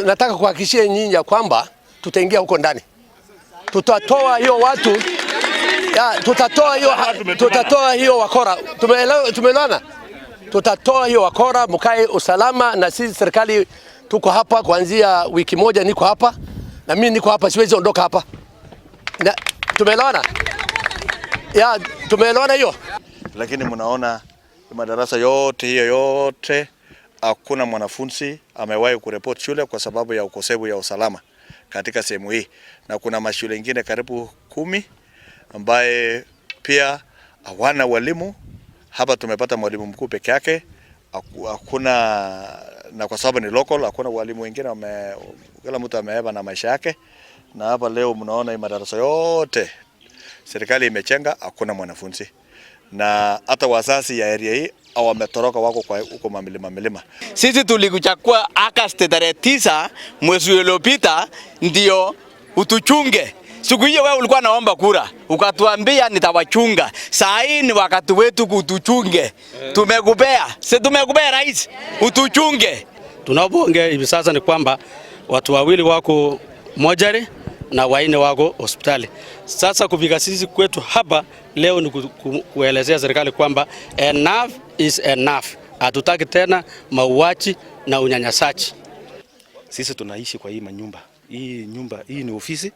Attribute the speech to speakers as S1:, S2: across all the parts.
S1: Nataka kuhakikishia nyinyi ya kwamba tutaingia huko ndani, tutatoa hiyo watu ya, tutatoa hiyo wakora. Tumeelewana? Tutatoa hiyo wakora, mkae usalama, na sisi serikali tuko hapa kuanzia wiki moja, niko hapa na mimi niko hapa, siwezi ondoka hapa. Na tumeelewana? Ya, tumeelewana hiyo.
S2: Lakini mnaona madarasa yote hiyo yote hakuna mwanafunzi amewahi kureport shule kwa sababu ya ukosefu ya usalama katika sehemu hii, na kuna mashule ingine karibu 10 ambaye pia hawana walimu. Hapa tumepata mwalimu mkuu peke yake, hakuna, na kwa sababu ni local, hakuna walimu wengine, kila mtu ameeba na maisha yake. Na hapa leo mnaona hii madarasa yote serikali imechenga, hakuna mwanafunzi, na hata wazazi ya area hii wametoroka, wako kwa huko mamilima milima.
S3: Sisi tulikuchagua Agosti tarehe 9 mwezi uliopita ndio utuchunge. Siku hiyo wewe ulikuwa naomba kura, ukatuambia nitawachunga. Saa hii ni wakati wetu kutuchunge. Tumekupea, si tumekupea rais, utuchunge.
S4: Tunapoongea hivi sasa ni kwamba watu wawili wako mochari na wanne wako hospitali. Sasa kufika sisi kwetu hapa leo ni kuelezea serikali kwamba enough is enough. Hatutaki tena mauaji na unyanyasaji.
S5: Sisi tunaishi kwa hii manyumba. Hii nyumba hii ni ofisi,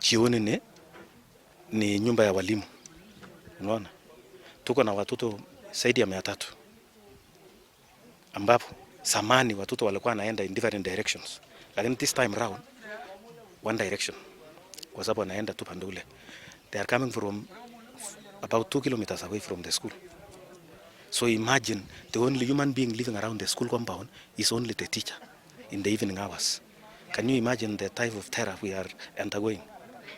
S5: jioni ni nyumba ya walimu. Unaona? Tuko na watoto zaidi ya 300, ambapo zamani watoto walikuwa wanaenda in different directions, lakini this time round one direction, kwa sababu wanaenda tu pande ule. They are coming from about 2 kilometers away from the school. So imagine the only human being living around the school compound is only the teacher in the evening hours. Can you imagine the type of terror we are undergoing?